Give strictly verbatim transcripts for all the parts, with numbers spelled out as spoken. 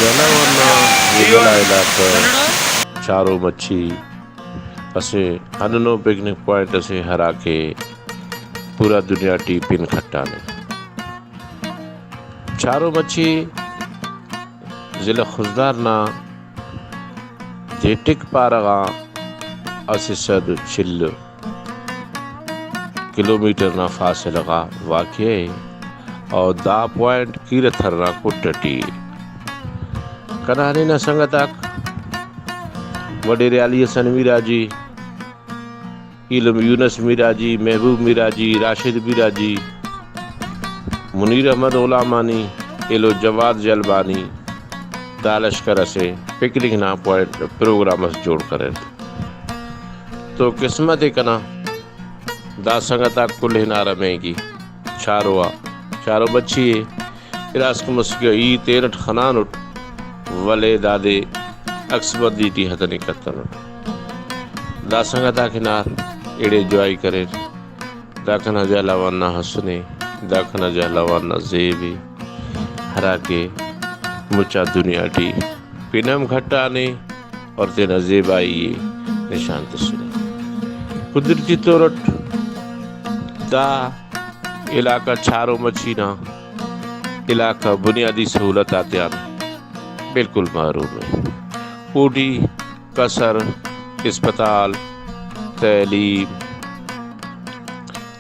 جہلاوان نا زیبل آ علاقہ چارو مچھی اسہ ہندنو پکنک پوائنٹ اسے، ہراکہ پورا دنیا ٹی پن کھٹانے۔ چارو مچھی ضلع خضدار نا دے ٹک پارہ غا اسہ سد چل کلومیٹر نا فاصلہ غا واقع ءِ، اور دا پوائنٹ کیرہ تھر نا کٹ ٹی ءِ۔ کنا ہنینہ سنگت آک، وڈیرے علی حسن میراجی، ایلم یونس میراجی، محبوب میراجی، راشد میراجی، منیر احمد غلامانی، ایلو جواد جلبانی، دا لشکر اسہ پکنک نا پوائنٹ پروگرام اس جوڑ کریر۔ تو قسمت ءِ کنا، دا سنگت آک کل ہنارہ مہنگی چارو آ، چارو مچھی ءِ۔ اراسکان مسکہ ای تینٹ خنانٹ، ولے دادے عکس بندی ٹی ہتنی کتنٹ۔ دا سنگت آک ہنار ایڑے انجوائے کریر۔ دا کنا جہلاوان نا حسن ءِ، دا کنا جہلاوان نا زیب ءِ، ہراکہ مچا دنیا ٹی پن ہم کھٹانے اور تینا زیبائی ءِ نشان تسنے۔ قدرتی طور اٹ دا علاقہ چارو مچھی نا علاقہ بنیادی سہولت آتیان بالکل محروم ءِ۔ اوٹی کسر، اسپتال، تعلیم،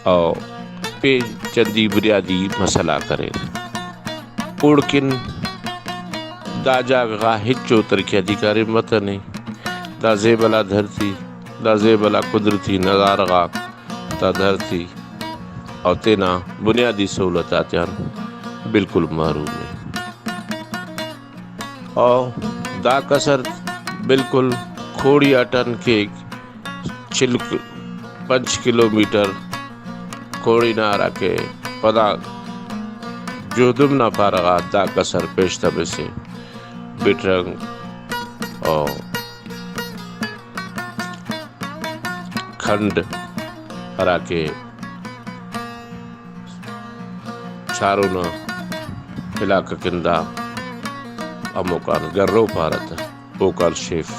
او پین چندی بنیادی مسئلہ آک اریر۔ اوڑکن دا جاگہ غا ہچو ترقیاتی کاریم متنے۔ دا زیبل آ دھرتی، دا زیبل آ قدرتی نظارہ غاک، دا دھرتی او تینا بنیادی سہولت آتیان بالکل محروم ءِ۔ او دا کسر بالکل کھوڑی آ ٹن کیک، چل ک-، پنچ کلومیٹر کھوڑی نا ہراکہ پدا جہدم نا پارہ غا دا کسر پیش تمسے۔ بٹرنگ او کھنڈ ہراکہ چارو نا علاقہ کن دا ہموکان گرو پارہ تہ، اوکان شیف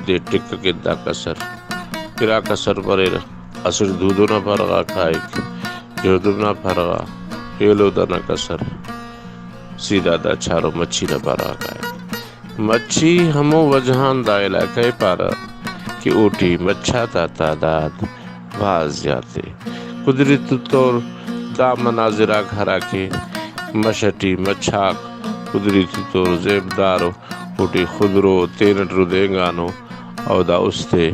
دے ٹک کن دا کسر، ارا کسر مریرہ، اسٹ دودو نا پارہ غا کائک، جہدم نا پارہ غا، ایلو دانا کسر، سیدھا دا چارو مچھی نا پارہ غا کائک۔ مچھی ہمو وجہ آن دا علاقہ ءِ پارہ کہ اوٹی مچھ آتا تعداد بھاز زیات ءِ۔ قدرتی طور دا مناظر آک ہراکہ مش ٹی مچھ آک قدرتی طور زیبدار ءُ، اوٹی خضرو تینٹ ردینگانو، او دا است ءِ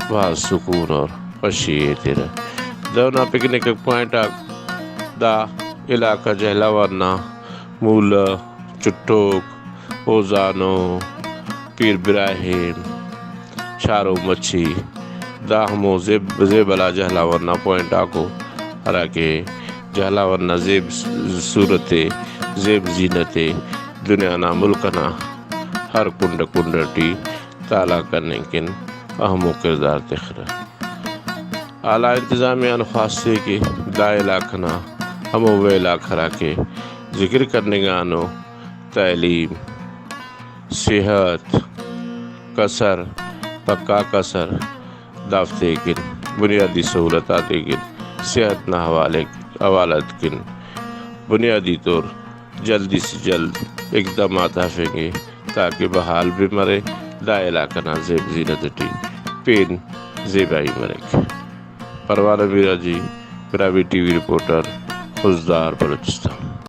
بھاز سکون اور خوشی ایترہ۔ دہنا پکنک پوائنٹ آک دا علاقہ جہلاوان نا مولہ، چٹوک، اوزانو، پیر براہیم، چارو مچھی، دا ہمو زیب-، زیبل آ جہلاوان نا پوائنٹ آکو، ہراکہ جہلاوان نا زیب صورت ءِ، زیب زینت ءِ دنیا نا ملک ئنا ہر کنڈ کنڈ ٹی تالان کننگ کن اہمو کردار تخرہ۔ اعلیٰ انتظامیہ آن خواست ءِ کہ دا علاقہ نا ہمو ویل آک ہراکہ ذکر کننگانو، تعلیم، صحت، کسر، پکا کسر، دافتے کن بنیادی سہولت آتے کن صحت نا حوالے، حوالہ کن بنیادی طور جلدی سے جلد اقدامات ہرفنگے تاکہ بحال بھی مرے، دا علاقہ نا زیب زینت ٹی پین زیبائی مریک۔ Parwana Miraji, Brahui T V reporter, Khuzdar, بلوچستان۔